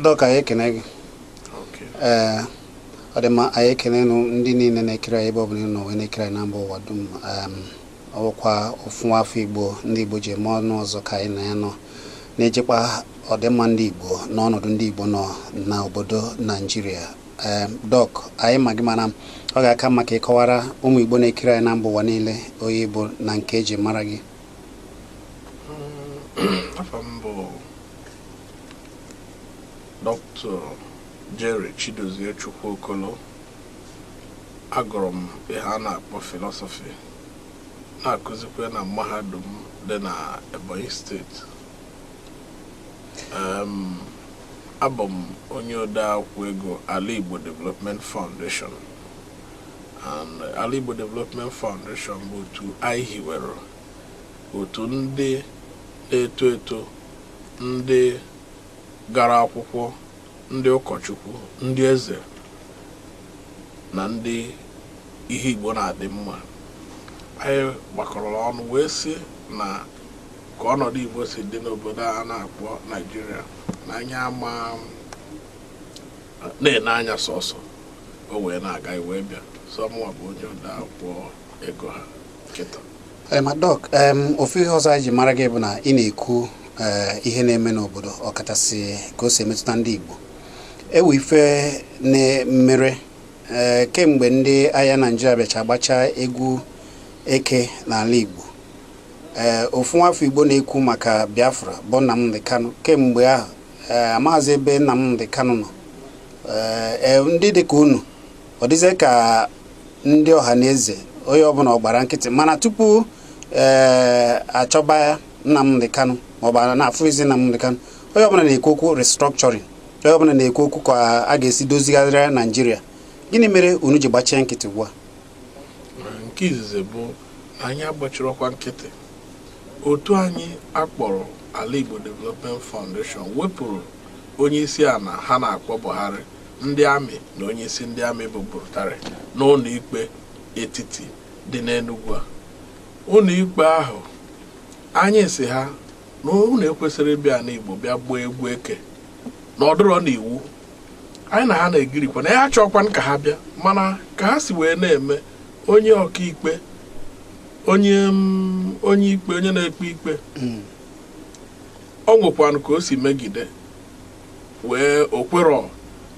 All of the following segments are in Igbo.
Doc, anyị ekene gị. Ee, ọ dị mma. Anyị ekenenụ ndị niile na-ekiri anyị ebe ọbụla ị nọ wee na-ekiri anyị na mba ụwa dum. Ọ bụkwa ofu afọ Igbo ndị Igbo ji eme ọnụ ọzọ ka anyị na ya nọ na-ejikwa ọdịmma ndị Igbo na ọnọdụ ndị Igbo nọ na obodo Naijiria. Ee, Doc, anyị ma gị, mana ọ ga-aka mma ka ị kọwara ụmụ Igbo na-ekiri anyị na mba ụwa niile onye Igbo na nke eji mara gị. Afa m bụ Dr. Jerry Chidozie Chukwuokolo. Agụrụ m ihe a na-akpọ philosophy, na-akụzikwa na mahadum dị na Ebonyi Steeti. Abụ m onye ode akwụkwọ ego Ala Igbo Development Foundation, and Ala Igbo Development Foundation bụ otu anyị hiwere, otu ndị na-eto eto, ndị gara akwụkwọ, ndị ụkọchukwu, ndị eze na ndị ihe Igbo na-adị mma. Anyị gbakọrọ ọnụ wee sị na ka ọnọdụ Igbo si dị n'obodo a na-akpọ Naijiria, na anyị ama na-ene anya sọsọ o wee na-aga, wee bịa. So mụnwa bụ onye ode akwụkwọ ego ha kịta. Ee, ma Doc, ofu ihe ọzọ anyị ji mara gị bụ na ị na-ekwu ihe na-eme n'obodo, ọkachasị ka o si emetụta ndị Igbo. Ewe ife na-emere kemgbe ndị agha Naijiria bịacha gbachaa egwu eke n'ala Igbo, ee, ofu nwafọ Igbo na-ekwu maka Biafra bụ Nnamdi Kanu. Kemgbe ahụ, ee, amaghịzi ebe Nnamdi Kanu nọ. Ee, ndị dịka unu, ọ dịzie ka ndị ọha na eze, onye ọbụla ọ gbara nkịtị. Mana tupu ee achọba Nnamdi Kanu maọbụ a na-afụzi Nnamdi Kanu, onye ọbụla na-ekwu okwu restructuring, onye ọbụla na-ekwu okwu ka a ga-esi dozigharịa Naijiria. Gịnị mere unu ji gbachie nkịtị ugbu a? Nke izizi bụ na anyị agbachirọkwa nkịtị. Otu anyị akpọrọ Ala Igbo Development Foundation wepụrụ onye isi ala ha na-akpọ Buhari, ndị amị na onye isi ndị amị bụ Buratai n'ụlọ ikpe etiti dị n'Enugu. A ụlọ ikpe ahụ, anyị si ha na unu ekwesịrị ịbịa n'Igbo bịa gbaa egwu eke na ọ dịrọ n'iwu. Anyị na ha na-egirikwa na ya achọkwa ka ha bịa, mana ka ha si wee na-eme, onye ọkaikpe, onye ikpe, onye na-ekpe ikpe, o nwekwanụ ka o si megide wee o kwerọ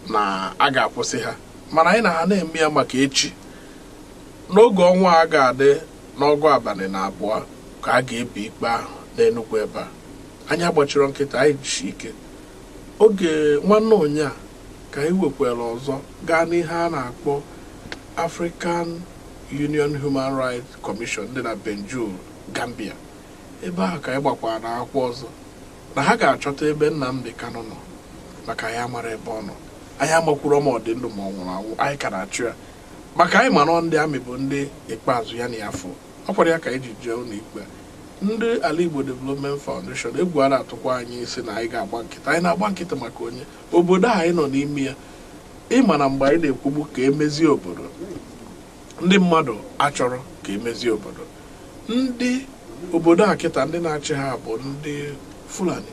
na a ga-akwụsị ha. Mana anyị na ha na-eme ya maka echi, n'oge ọnwa a ga-adị n'ọgụ 22 ka a ga-ebi ikpe ahụ n'Enugu ebe a. Anyị agbachiro nkịta, anyị jishi ike. Oge nwanne ụnya ka anyị wekwara ọzọ gaa n'ihe a na-akpọ African Union Human Rights Commission dị na Banjul, Gambia. Ebe ahụ ka anyị gbakwara na akwụkwọ ọzọ na ha ga-achọta ebe Nnamdi Kanu nọ, maka anyị amara ebe ọ nọ. Anyị amakwuro ma ọ dị ndụ ma ọ nwụrụ anwụ. Anyị ka na-achụ ya, maka anyị ma na ndị amị bụ ndị ikpeazụ ya na ya fụ. Ọ kwara ya ka anyị ji jee ụlọ ikpe. Ndị Ala Igbo Development Foundation, egwu a na-atụkwa anyị isi na anyị ga-agba nkịtị. Anyị na-agba nkịtị maka onye obodo a anyị nọ n'ime ya. Ịma na mgbe anyị na-ekwugbu ka emezie obodo, ndị mmadụ achọrọ ka emezie obodo. Ndị obodo a kịta, ndị na-achị ha bụ ndị Fulani.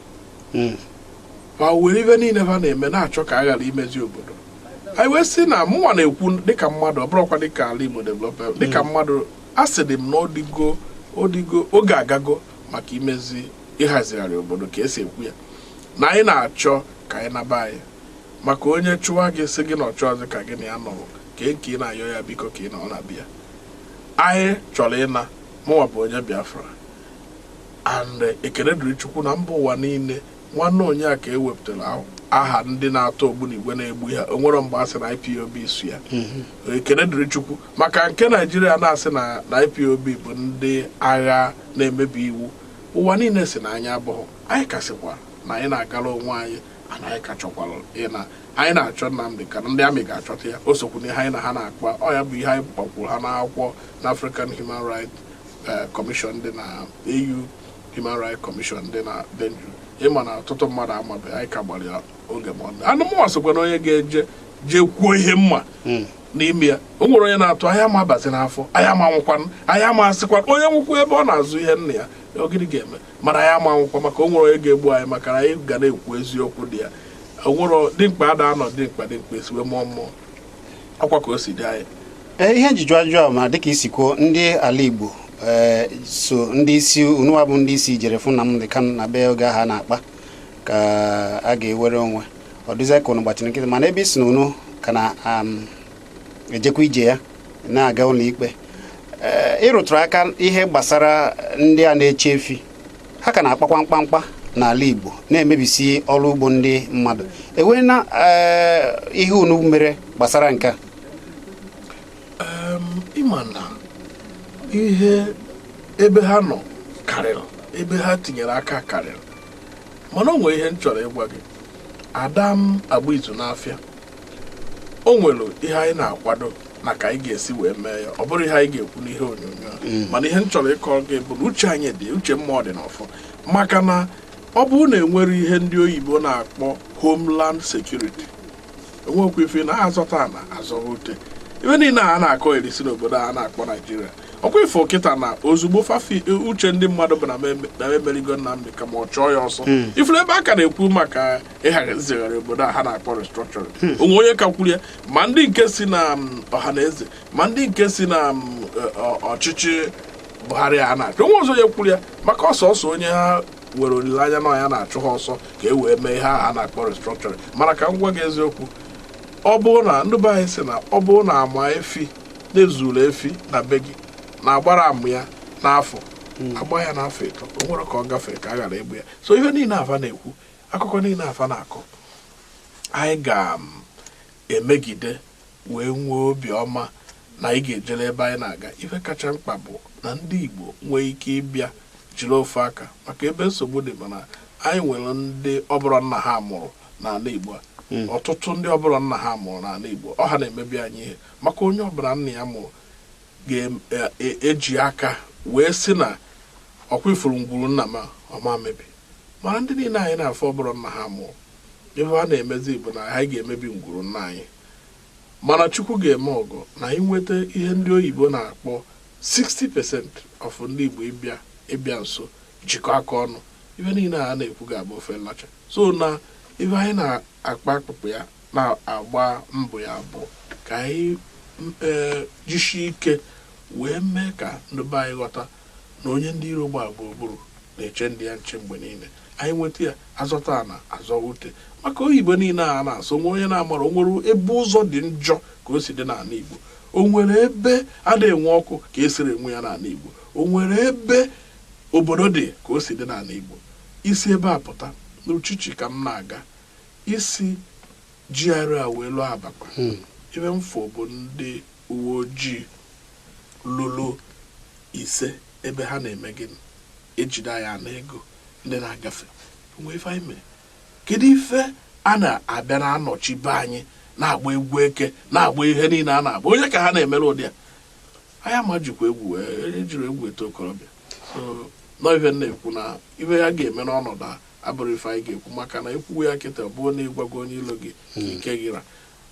Ma were ife niile ha na-eme na-achọ ka a ghara imezi obodo anyị. Wee sị na mụnwa na-ekwu dịka mmadụ, ọ bụrụkwa dịka Ala Igbo Development, dịka mmadụ, a sị dị m na ọdịgo ọdịgo oge agago maka imezi, ịhazigharị obodo ka esi ekwu ya, na anyị na-achọ ka anyị naba anyị. Maka onye chụwa gị, sị gị na ọ chọọzi ka gị na ya nọrọ, ka ị na-ayọ ya biko ka ị nọ na bịa. Anyị chọrọ ịna. Mụnwa bụ onye Biafra, and ekele dịrị Chukwu na mba ụwa niile, nwanne onye a ka e wepụtara aha ndị na-atụ ogbunigwe na-egbu ha. O nwere mgbe a sị na IPOB su ya. Ekele dịrị Chukwu. Maka nke Naijiria na-asị na IPOB bụ ndị agha na-emebi iwu, ụwa niile si na anyị abụghị. Anyị kasịkwa na anyị na-agara onwe anyị, ana anyị ka chọkwara ịna. Anyị na-achọ Nnamdị Kanụ, ndị amị ga-achọta ya. O sokwu n'ihe anyị na ha na-akpa. Ọ ya bụ ihe anyị gbakwuru ha n'akwụkwọ na African Human Rights Commission dị na AU Human Rights Commission dị na Banjul. Ịma na ọtụtụ mmadụ amabeghị, anyị ka gbara ya oge ma ọ anụ. Mụnwa sokwa na onye ga-eje jee kwuo ihe mma n'ime ya. O nwere onye na-atụ anyị ama abazi n'afọ, anyị ama nwụkwanụ, anyị ama asịkwa onye nwụkwa ebe ọ na-azụ ihe nna ya ogidi ga-eme. Mana anyị ama nwụkwa, maka o nwere onye ga-egbu anyị, maka na anyị ga na-ekwu eziokwu dị ya. Onwero dimkpa ada anọ dimkpa dimkpa esiwe mmụọ mmụọ ọkwa ka o si dị anyị. Ee, ihe njiju ajụjụ a ma dịka isi kwuo, ndị ala Igbo, ee, so ndị isi unuwa bụ ndị isi jere fụ Nnamdi Kanu na be oge ahụ a na-akpa ka a ga-ewere onwe ọ dịzie ka unu gbachiri nkịtị, mana ebe isi na unu ka na ejekwa ije ya na-aga ụlọ ikpe, ee, ịrụtụrụ aka ihe gbasara ndị a na-eche efi, ha ka na-akpakwa mkpamkpa n'ala Igbo na-emebisi ọrụ ugbo ndị mmadụ. Enwee na ee, ihe unu mere gbasara nke a? Ịma na ihe ebe ha nọ karịrị ebe ha tinyere aka karịrị, mana o nwere ihe m chọrọ ịgwa gị. Ada m agba izu n'afịa, o nwere ihe anyị na-akwado na ka anyị ga-esi wee mee ya. Ọ bụrụ ihe anyị ga-ekwu n'ihe onyonyo a, mana ihe m chọrọ ịkọ gị bụ na uche anyị dị, uche mmụọ dị n'ọfọ, maka na ọ bụrụ na enwere ihe ndị oyibo na-akpọ homeland security, enwekwa ife na azọta ana azọrọ ute. Ife niile a na-akọ erisi n'obodo a na-akpọ Naijiria, ọkwa ifo kịta na ozugbo fafi uche ndị mmadụ bụ na m emerigo Nnamdị ka ma ọ chọọ ya ọsọ. Ifuru ebe a ka na-ekwu maka ịhazigharị obodo a ha na-akpọ restructuring, onwe onye ka kwuru ya, ma ndị nke si na ọha na eze, ma ndị nke si na ọchịchị Buhari a na-achụ, onwe ọzọ onye kwuru ya, maka ọsọ ọsọ onye ha nwere olileanya na ya na-achụ ha ọsọ ka e wee mee ihe ahụ a na-akpọ restructuring. Mana ka m gwa gị eziokwu, ọ bụrụ na ndị be anyị sị na ọ bụrụ na ama efi na-ezuru efi na be gị na-agbara amụ ya n'afọ, agba ya n'afọ 3, o nwere ka ọ gafere ka a ghara egbu ya. So ihe niile afa na-ekwu, akụkọ niile afa na-akọ, anyị ga-emegide wee nwee obi ọma na anyị ga-ejere ebe anyị na-aga. Ife kacha mkpa bụ na ndị Igbo nwee ike ịbịa jiri ofe aka, maka ebe nsogbu dị, mana anyị nwere ndị ọbụrụ nna ha mụrụ n'ala Igbo a, ọtụtụ ndị ọbụla nna ha mụrụ n'ala Igbo, ọ ha na-emebi anyị ihe, maka onye ọbụla nna ya mụrụ ga-eji aka wee sị na ọkwa ifuru ngwuru nna m ọma mebi. Mana ndị niile anyị na-afọ ọbụla nna ha mụrụ, ebe ha na-emezi bụ na anyị ga-emebi ngwuru nna anyị. Mana Chukwu ga-eme ọgụ na anyị nweta ihe ndị oyibo na-akpọ 60% of ndị Igbo ịbịa ịbịa nso jikọ aka ọnụ, ife niile a na-ekwu ga-abụ ofe nlacha. So na ife anyị na-akpa akpụkpụ ya na-agba mbọ ya bụ ka anyị ee jisie ike wee mee ka ndị be anyị ghọta na onye ndị iro gbaa gburugburu na-eche ndị ya nche mgbe niile. Anyị nweta ya, azọta ana azọ ute, maka oyibo niile a na-asụ, nwe onye na-amara o nwere ebe ụzọ dị njọ ka o si dị n'ala Igbo, o nwere ebe a na-enwe ọkụ ka esiri enwe ya n'ala Igbo, o nwere ebe obodo dị ka o si dị n'ala Igbo. Isi ebe a pụta n'uchichi ka m na-aga isi GRA wee lụọ Abakpa, ebe mfo bụ ndị uwe ojii lụrụ 5 ebe ha na-eme gịnị? Ejide anyị na ego ndị na-agafe onwe ife anyị mere. Kedu ife a na-abịa na-anọchi be anyị na-agba egwu eke, na-agba ihe niile a na-agba? Onye ka ha na-emere ụdị a? Anyị ama jikwa egwu wee ejiri egwu eto okorobịa. So nọ ife m na-ekwu na ife ya ga-eme n'ọnọdụ a abụrụ ife anyị ga-ekwu, maka na ekwuwe ya kịta ọ bụrụ na ịgwago onye ilo gị ka ike gị ra.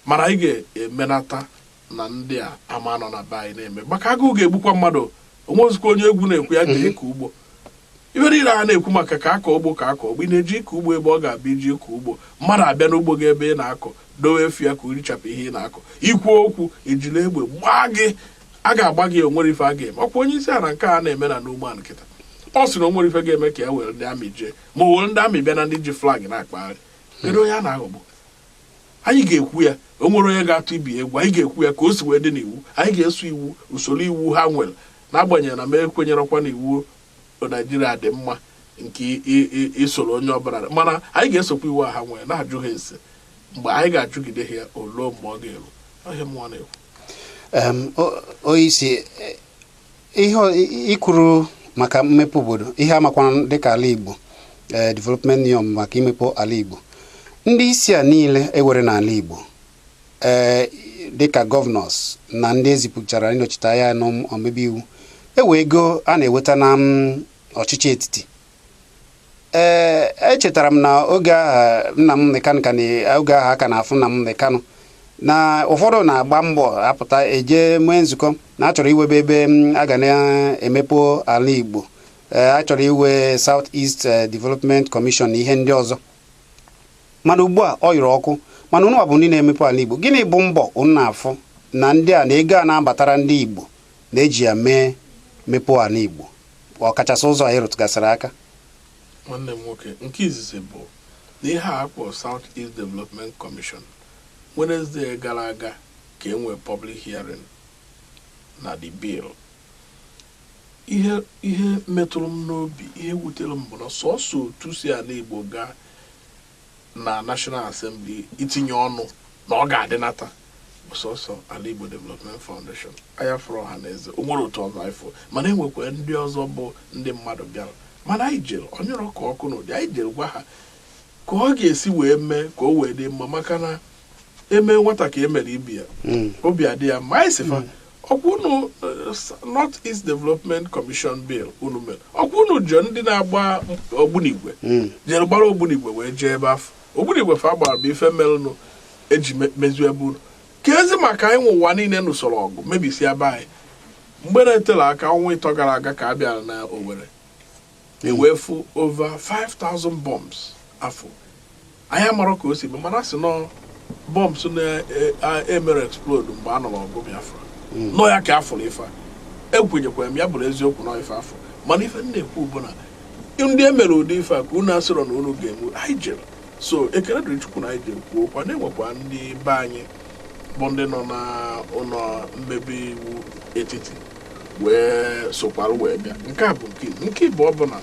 Mana anyị ga-emenata na ndị a ama nọ na be anyị na-eme, maka agụụ ga-egbukwa mmadụ. Onwezikwa onye egwu na-ekwu ya jee ịkọ ugbo. Ife niile a na-ekwu maka ka akọ ugbo, ka akọ ugbo, ị na-eji ịkọ ugbo ebe ọ ga-abịa iji ịkọ ugbo, mmadụ abịa n'ugbo gị ebe ị na-akọ dowe efu ya ka o richapụ ihe ị na-akọ, ikwu okwu ejiri egbe gbaa gị, a ga-agba gị. Onwere ife a ga-eme? Ọkwa onye isi ala nke a na-eme na n'ugbo a nkịta, ọ sị na o nwere ife ga-eme ka ya were ndị amị jee, ma o were ndị amị bịa na ndị ji flag na-akpagharị. Kedu onye a na-aghọgbu? Anyị ga-ekwu ya, o nwere onye ga-atụ ibi egwu. Anyị ga-ekwu ya ka o si wee dị n'iwu. Anyị ga-eso iwu, usoro iwu ha nwere, n'agbanyeghị na m ekwenyerekwa na iwu Naijiria dị mma nke isoro onye ọbụla, mana anyị ga-esokwa iwu a ha nwere na-ajụ ha ese. Mgbe anyị ga-ajụgide ha ya oluo mgbe ọ ga-eru ọhịa mmụọ na-ekwu. Onye isi, ihe ikwuru maka mmepe obodo, ihe amakwana dịka ala Igbo Development Union maka imepe ala Igbo, ndị isi a niile ewere n'ala Igbo, ee, dịka governors na ndị ezipụchara ịnọchite anya n'omebe iwu, ewe ego a na-eweta na ọchịchị etiti. Ee, echetara m na oge ahụ Nnamdi Kanu ka na oge ahụ aka na-afụ Nnamdi Kanu na ụfọdụ na-agba mbọ apụta eje nwee nzukọ na achọrọ iwebe ebe a ga na-emepe ala Igbo, ee, a chọrọ iwe South East Development Commission na ihe ndị ọzọ. Mana ugbu a ọ yụrụ ọkụ. Mana unu bụ ndị na-emepe ala Igbo, gịnị bụ mbọ unu na-afụ na ndị a na ego a na-abatara ndị Igbo na-eji ya mee mepee ala Igbo, ọkachasị ụzọ anyị rụtụgasịrị aka? Nwanne m nwoke, nke izizi bụ na ihe a akpọ South East Development Commission, Wednesday gara aga ka e nwee public hearing na the bill. Ihe metụrụ m n'obi, ihe wutere m, bụ na sọsọ otu si ala Igbo gaa na National Assembly itinye ọnụ na ọ ga-adịnata bụ sọsọ Ala Igbo Development Foundation. Anya fụrụ ọha na eze, o nwere otu ọzọ anyị fụ, mana enwekwa ndị ọzọ bụ ndị mmadụ bịara, mana anyị jere onyere ka ọkụ n'ụdị anyị jere gwa ha ka ọ ga-esi wee mee ka o wee dị mma, maka na eme nwata ka e mere ibi ya, obi adị ya mma. Anyị sị fa, ọkwa unu North East Development Commission bill unu mere, ọkwa unu jụọ ndị na-agba ogbunigwe, jere gbara ogbunigwe wee jee ebe afọ ogbunigwe fa gbara bụ ife merụnụ eji mezuo ebe unu ka ezi, maka anyị nwe ụwa niile nụsoro ọgụ mebisia be anyị. Mgbe na-etela aka, ọnwa 3 gara aga, ka a bịara na Owerri ewefu over 5000 bombs. Afọ anyị amarọ ka o si mee, mana sị nọ bombs na-emere explode mgbe a nọrọ ọgụ Biafra nọ ya ka afụrụ ife a. Ekwenyekwara m ya bụrụ eziokwu nọ ife afọ, mana ife m na-ekwu bụ na ndị e mere ụdị ife a ka unu asịrọ na unu ga-enwe. Anyị jere, so ekele dịrị Chukwu na anyị jere kwuo okwu. Na-enwekwa ndị be anyị bụ ndị nọ na ụlọ mmebe iwu etiti wee sokwara wee bịa. Nke a bụ nke ịbụ. Ọ bụ na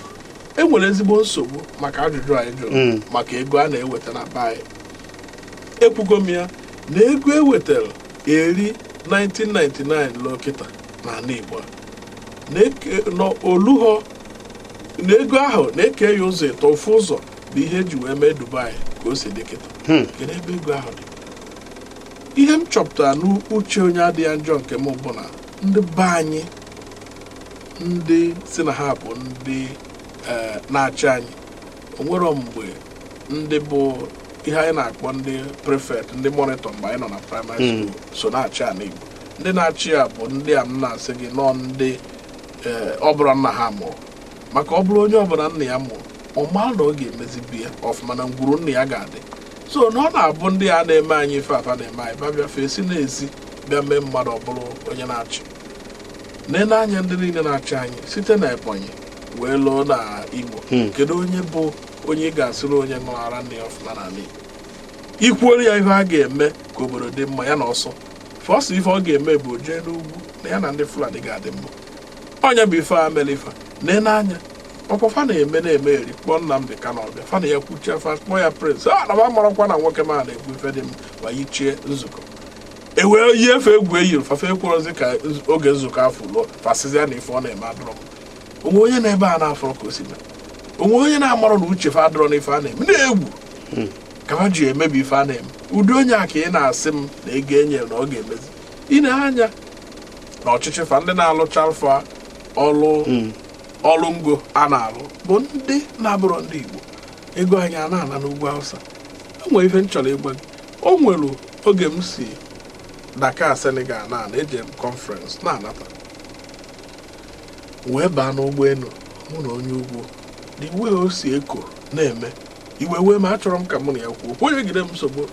e nwere ezigbo nsogbu maka ajụjụ anyị jụrụ maka ego a na-eweta na be anyị. Ekwugo m ya na ego ewetara eri 1999 lụọ kịta n'ala Igbo a, n'oluho na ego ahụ na-eke ya ụzọ ịtọ, ofu ụzọ bụ ihe eji wee mee Dubai ka o si dị kịta. Kedu ebe ego ahụ dị? Ihe m chọpụtara n'uche onye adịghị njọ nke m bụ na ndị be anyị, ndị si na ha bụ ndị na-achị anyị, onwero mgbe ndị bụ ihe anyị na-akpọ ndị prefect, ndị monitor mgbe anyị nọ na primary school so na-achị ala Igbo. Ndị na-achị ya bụ ndị a m na-asị gị nọ ndị ọ bụrụ nna ha mụrụ, maka ọ bụrụ onye ọbụla nna ya mụrụ, ọ maa na ọ ga-emezibi ya ọfụma na ngwuru nna ya ga-adị. So na ọ na-abụ ndị a na-eme anyị ife afa na-eme anyị ba bịa fee si n'ezi bịa mee mmadụ ọ bụrụ onye na-achị. Nene anya ndị niile na-achị anyị site na Ebonyi wee lụọ na Imo. Kedu onye bụ onye ị ga-asịrị onye ṅụrụ ara nne ya ọfụma n'ala Igbo, ikwuoro ya ihe a ga-eme ka obodo dị mma, ya na ọsọ fọsọ ife ọ ga-eme bụ o jee n'ugwu na ya na ndị Fulani ga-adị mma? Ọnya bụ ife a mere ife a. Nene anya ọkwa fa na-eme na-eme eri kpọọ Nnamdị Kanụ ọbịa, fa na ya kwuchie, fa kpọọ ya prince, a na marakwa na nwoke ma na-ekwu ife dị mma, ma yichie nzukọ e wee yie efe egwu eyiri fafe ekwurozi ka oge nzukọ afọ lụọ, fasịzịa na ife ọ na-eme adọrọ m. Onwe onye na-ebe a na-afọrọ ka o si mee, onwe onye na-amarọ na uche fa adọrọ n'ife a na-eme na-egwu ka ha ji emebi ife a na-eme. Ụdị onye a ka ị na-asị m na ego enyere na ọ ga-emezi. Ị na-anya na ọchịchị fa, ndị na-alụcha fa ọlụ ọlụ ngo a na-alụ bụ ndị na-abụrọ ndị Igbo, ego anyị a na-ana n'ugwu Hausa. O nwere ife m chọrọ ịgwa gị. O nwere oge m si Dakar, Senegal na-ana, eje m conference, na-anata wee baa n'ụgbọelu, mụ na onye ugwu. The way o si eko na-eme iwe wee ma achọrọ m ka mụ na ya kwuo okwu. Onye gide m nsogbu,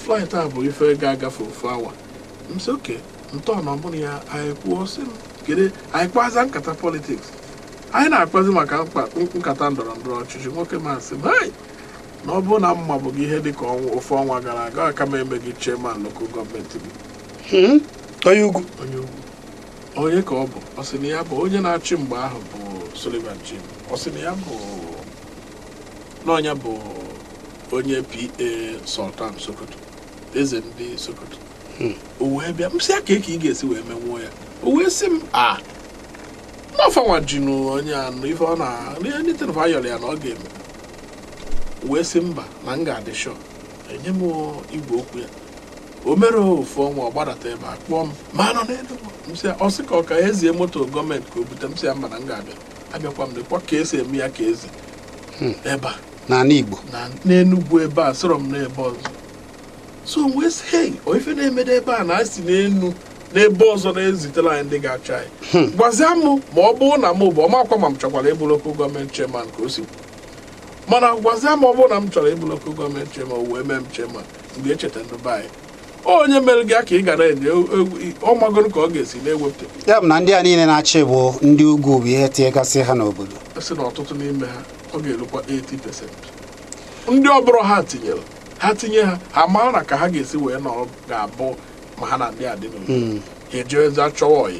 flight a bụ ife ga-agafe ofu awa. M sị oke ntọ na ọbụla ya anyị kwuo, sị m kedu, anyị kpaza nkata politics, anyị na-akpazi maka nkata ndọrọ ndọrọ ọchịchị. Nwoke ma sị m, "Hey, na ọ bụrụ na mma bụ gị ihe dị ka ọnwa ofu ọnwa gara aga, aka m eme gị chairman local government gị." Onye ugwu? Onye ugwu. Onye ka ọ bụ? Ọ sị na ya bụ onye na-achị mgbe ahụ bụ Sullivan Chime. Ọ sị na ya bụ n'ọnya bụ onye PA Sultan Sokoto, eze ndị Sokoto. O wee bịa, m sị ya ka ị ga-esi wee menwuo ya. O wee sị m a n'ọfanwa jinu onye anụ ife ọ na anything fa yọrọ ya na ọ ga-eme. Wee sị mba, na m ga-adị sure enye m igwe okwu ya. O mere ofu ọnwa, ọ gbadata ebe a kpọọ m ma nọ n'Enugu. M sị ya, ọ sị ka ọ ka ezie moto gọọmenti ka o bute. M sị ya mba, na m ga-abịa. Abịakwa m, dịkwa ka esi eme ya ka eze ebe a. N'ala Igbo? Na n'Enugwu ebe a, sọrọ m n'ebe ọzọ. So m wee sị, hei, o ife na-emede ebe a na a si n'enu n'ebe ọzọ na-ezitere anyị ndị ga-achị anyị. Gwazia m ma ọ bụrụ na m bụ ọmakwa ma m chọkwara ịbụ local government chairman ka o si kwu. Mana gwazie m, ọ bụrụ na m chọrọ ịbụ local government chairman, o wee mee m chairman, mgbe echeta ndị be anyị, onye mere gị ka ị gara enye ọ magoro ka ọ ga-esi na-ewepụta. Ya bụ na ndị a niile na-achị bụ ndị ugwu bụ ihe tinyegasị ha n'obodo. Sị na ọtụtụ n'ime ha, ọ ga-erukwa 80%, ndị ọbụrụ ha tinyere ha, tinye ha, ha mara na ka ha ga-esi wee nọrọ ga-abụ ma ha na ndị a dị n'obodo, ha ejewezi achọwa ọyị.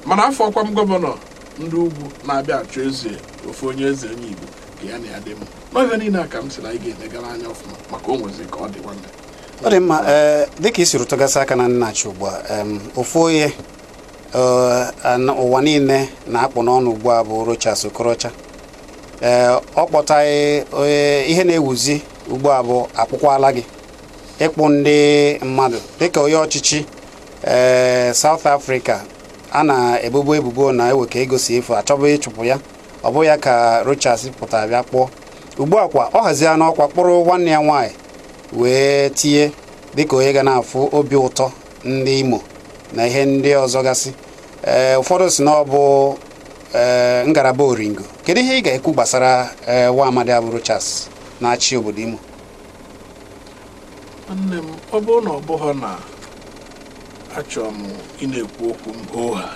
Mana afọ ọkwa m gọvanọ ndị ugwu na-abịa achọ eze, ofu onye eze onye Igbo ka ya na ya dị mma n'oge niile a, ka m sị na anyị ga-enegara anya ọfụma maka o nwezi ka ọ dị, nwanne. Ọ dị mma. Ee, dịka i si rụtụgasị aka na nnachi ugbu a, ofu onye ụwa niile na-akpụ n'ọnụ ugbu a bụ Rochas Okorocha. Ee, ọ kpọtaghị onye ihe na-ewuzi ugbu a bụ akwụkwọala gị ịkpụ ndị mmadụ dịka onye ọchịchị ee South Africa a na-ebobo ebubo na ewe ka ego si efu, achọbụ ịchụpụ ya. Ọ bụ ya ka Rochas pụtara bịa kpụọ ugbu a kwa ọ hazie n'ọkwa kpụrụ nwanne ya nwaanyị wee tinye dịka onye ga na-afụ obi ụtọ ndị Imo na ihe ndị ọzọ gasị. Ee, ụfọdụ si na ọ bụ ee ngalaba oringo. Kedu ihe ị ga-ekwu gbasara ee nwa amadi abụ Rochas na-achị obodo Imo? Nwanne m, ọ bụrụ na ọ bụghọ na achọrọ m ị na-ekwu okwu m hoo ha,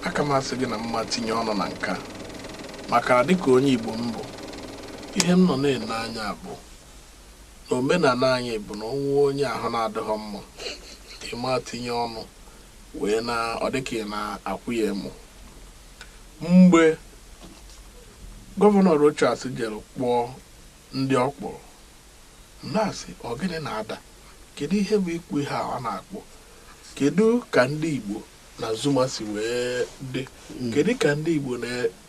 aka m asị gị na mma tinye ọnụ na nke a, maka na dịka onye Igbo m bụ, ihe m nọ na-ene anya bụ na omenala anyị bụ na ọnwụ onye ahụ na-adịghọ mma, ịma tinye ọnụ wee na ọ dịka ị na-akwụ ya emo. Mgbe gọvanọ Rochas jere kpọọ ndị ọ kpọrọ, m na-asị, ọ gịnị na-ada? Kedu ihe bụ ikpu ihe a ọ na-akpọ? Kedu ka ndị Igbo na Zuma si wee dị? Kedu ka ndị Igbo na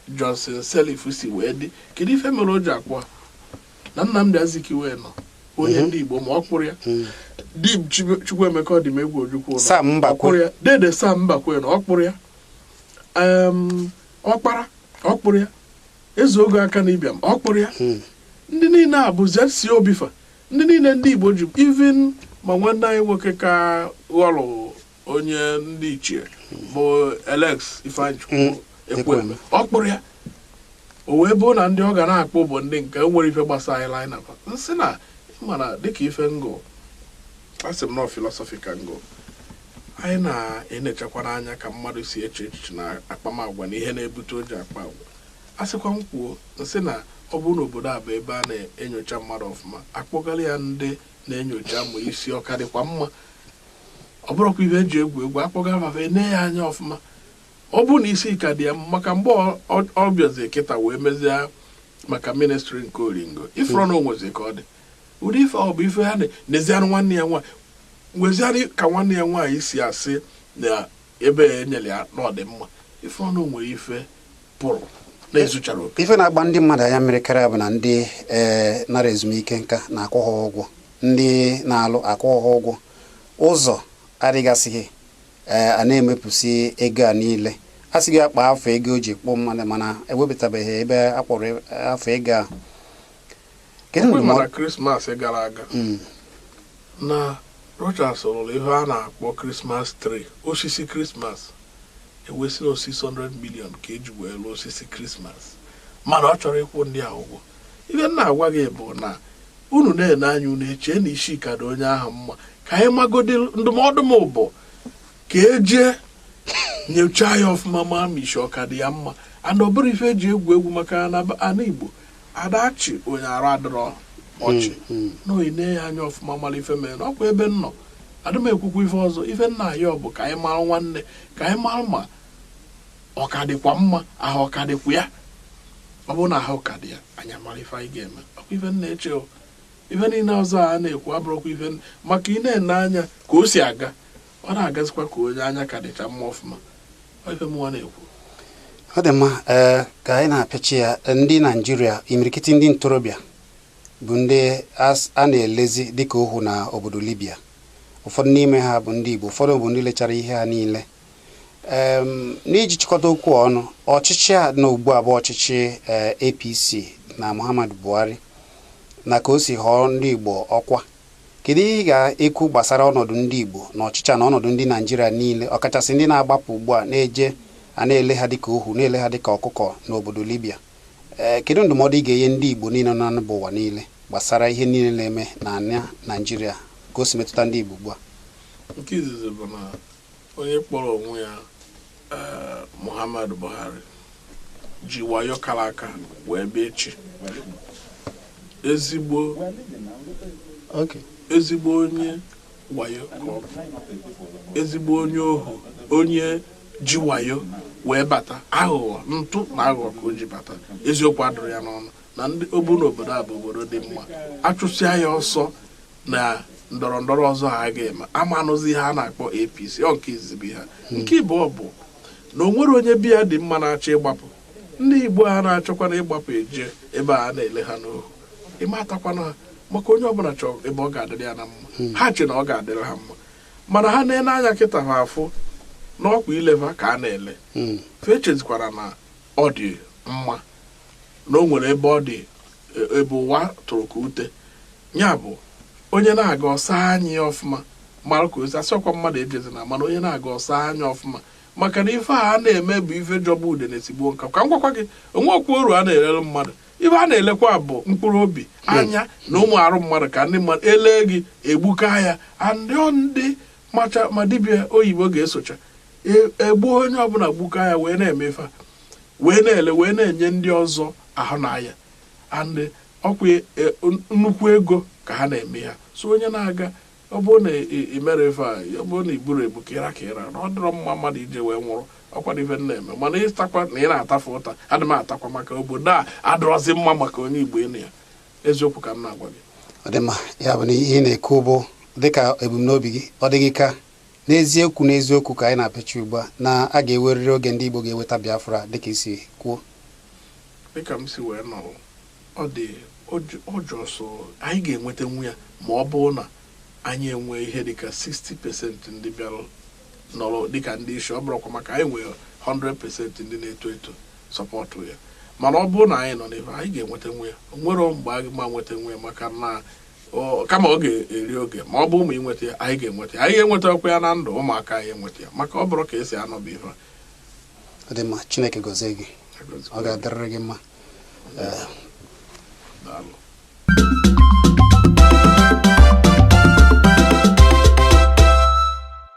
Johnson Sirleaf si wee dị? Kedu ife mere o ji akpọ ha? Na Nnamdi Azikiwe nọ, onye ndị Igbo, ma ọ kpụrụ ya. Di Chukwuemeka Odimegwu Ojukwu nọ. Sam Mbakwe. Ọ kpụrụ ya. Dede Sam Mbakwe nọ, ọ kpụrụ ya. Ọkpara, ọ kpụrụ ya. Eze oge aka na ịbịam, ọ kpụrụ ya. Ndị niile a bụ ZC Obifa, ndị niile ndị Igbo ji, even ma nwanne anyị nwoke ka ghọrọ onye ndị ichie bụ Alex Ifeanyichukwu Ekwueme, ọ kpụrụ ya. O wee bụrụ na ndị ọ ga na-akpụ bụ ndị nke nwere ife gbasara anyị line nsị na mana dịka ife ngụ asị m nọ philosophy ka ngụ anyị na-enechakwa n'anya ka mmadụ si eche echiche na akpamagwa na ihe na-ebute o ji akpa agwa. A sịkwa m kwuo, nsị na ọ bụrụ na obodo a bụ ebe a na-enyocha mmadụ ọfụma, akpọgara ya ndị na-enyocha ma isi ọka dịkwa mma, ọ bụrụkwa ihe eji egwu egwu, akpọgara fafa ene ya anya ọfụma. Ọ bụrụ na isi ka dị ya mma, maka mgbe ọ bịazi kịta wee mezie maka ministry nke oringo, ifuru na o nwezi ka ọ dị ụdị ife ọ bụ ife ha na-ezianụ nwanne ya nwaanyị, nwezianụ ka nwanne ya nwaanyị si asị na ebe e nyere ya na ọ dị mma. Ife ọnụ nwere ife pụrụ na-ezuchara oke. Ife na-agba ndị mmadụ anya mmiri karịa bụ na ndị ee nara ezumike nka na-akwụ ha ụgwọ, ndị na-alụ akwụ ha ụgwọ, ụzọ adịgasịghị, ee a na-emepụsị ego a niile. A sị gị akpa afọ ego o ji kpụọ mmadụ, mana ewepụtabeghị ebe a kpọrọ afọ ego a. Kedu Okwe ndụmọdụ? Mana Krismas gara aga na Rochas rụrụ ihe a na-akpọ Christmas tree, osisi Krismas, ewesi na 600 million ka eji wee lụọ osisi Krismas, mana ọ chọrọ ịkwụ ndị a ụgwọ. Ihe m na-agwa gị bụ na unu na-ene anya, unu echee na isi ka dị onye ahụ mma, ka anyị magodi. Ndụmọdụ m bụ ka ejee nyochaa ya ọfụma, ma ma isi ọka dị ya mma, and ọ bụrụ ife eji egwu egwu, maka na ana Igbo adachi onye arụ adịrọ ọchị na oyi nee ya anya ọfụma, mara ife mere na ọkwa ebe m nọ. Adị m ekwukwa ife ọzọ. Ife nna ya ọ bụ ka anyị mara nwanne, ka anyị mara ma ọ ka dịkwa mma, ahụ ọ ka dịkwa ya. Ọ bụrụ na ahụ ka dị ya, anyị amara ife anyị ga-eme. Ọkwa ife nna eche o. Ife niile ọzọ a na-ekwu abụrụkwa ife maka ị na-ene anya ka o si aga, ọ na-agazikwa ka onye anya ka dịcha mma ọfụma. Ọ ife mụnwa na-ekwu. Ọ dị mma. Ee, ka anyị na-apịachi ya, ndị Naijiria, imirikiti ndị ntorobịa bụ ndị a na-elezi dịka ohu na obodo Libya. Ụfọdụ n'ime ha bụ ndị Igbo, ụfọdụ bụ ndị lechara ihe ha niile. N'iji chịkọta okwu ọnụ, ọchịchị a na ugbu a bụ ọchịchị APC na Muhammadu Buhari na ka o si họọ ndị Igbo ọkwa, kedu ihe ị ga-ekwu gbasara ọnọdụ ndị Igbo na ọchịchị a na ọnọdụ ndị Naijiria niile, ọkachasị ndị na-agbapụ ugbu a na-eje a na-ele ha dịka ohu, na-ele ha dịka ọkụkọ n'obodo Libya? Ee, kedu ndụmọdụ ị ga-enye ndị Igbo niile nọ na mba ụwa niile gbasara ihe niile na-eme na ana Naijiria, ka o si metụta ndị Igbo ugbu a? Nke izizi bụ na onye kpọrọ onwe ya Muhammadu Buhari ji wayo kara aka wee bịa echi ezigbo ezigbo onye wayo ka ọ bụ, ezigbo onye ohu, onye ji wayo wee bata, aghụghọ, ntụ na aghụghọ ka o ji bata. Eziokwu adụrụ ya n'ọnụ na ndị obu n'obodo a bụ obodo dị mma. Achụsịa ya ọsọ na ndọrọ ndọrọ ọzọ ha ga-eme, amanụzi ihe a na-akpọ APC. Ọ nke izizi bụ ihe a. Nke ịbụọ bụ na o nwere onye biya dị mma na-achọ ịgbapụ. Ndị Igbo a na-achọkwa na ịgbapụ eje ebe a na-ele ha n'ohu, ịmatakwana ha, maka onye ọbụla chọrọ ebe ọ ga-adịrị ya na mma. Ha che na ọ ga-adịrị ha mma, mana ha na-ene anya kịta, ha afụ n'ọkwa ileva ka a na-ele. Fa echezikwara na ọ dị mma na o nwere ebe ọ dị, ebe ụwa tụrụ ka ute. Ya bụ, onye na-aga ọsa anya ya ọfụma, mara ka osi asị ọkwa mmadụ ejezina, mana onye na-aga ọsa anya ọfụma, maka na ife a na-eme bụ ife jọgbu ude na-esigbuo nka. Ka m gwakwa gị, onwe okwu oru a na-erere mmadụ. Ife a na-elekwa bụ mkpụrụ obi anya na ụmụ arụ mmadụ, ka ndị mmadụ elee gị egbuka ya. Andị ndị macha ma dibịa oyibo ga-esocha egbuo onye ọbụla, gbuka ya, wee na-eme ife a, wee na-ele, wee na-enye ndị ọzọ ahụ na ya. And ọkwa nnukwu ego ka ha na-eme ya. So onye na-aga, ọ bụrụ na ị mere ife a, ọ bụrụ na i gburu egbu, ka ịra ka ịra na ọ dịrọ mma mmadụ ije wee nwụrụ. Ọkwa ife m na-eme, mana ịtakwa na ị na-atafe ụta, adị m atakwa, maka obodo a adịrọzi mma maka onye Igbo ịnụ ya. Eziokwu ka m na-agwa gị. Ọ dị mma. Ya bụ na ihe ị na-ekwu bụ, dịka ebumnobi gị, ọ dịghị ka n'eziokwu n'eziokwu ka anyị na-apịachi ugbu a, na a ga-ewerịrị oge ndị Igbo ga-eweta Biafra, dịka isi kwuo? Dịka m si wee nọrọ, ọ dị ọjọọ so anyị ga-enweta nwu ya ma ọ bụrụ na anyị enwee ihe dịka 60% ndị bịara nọrọ dịka ndị isi. Ọ bụrụkwa maka anyị nwere 100% ndị na-eto eto support ya, mana ọ bụrụ na anyị nọ n'ebe anyị ga-enweta nwu ya, o nwere mgbe anyị ma nweta nwu ya, maka na kama ọ ga-eri oge, ma ọ bụ ụmụ inweta ya, anyị ga-enweta ya. Anyị ga-enwetakwa ya na ndụ ụmụaka anyị enweta ya, maka ọ bụrụ ka esi anọbụ ife a. Ọ dị mma. Chineke gọzie gị, ọ ga-adịrịrị gị mma. Daalụ.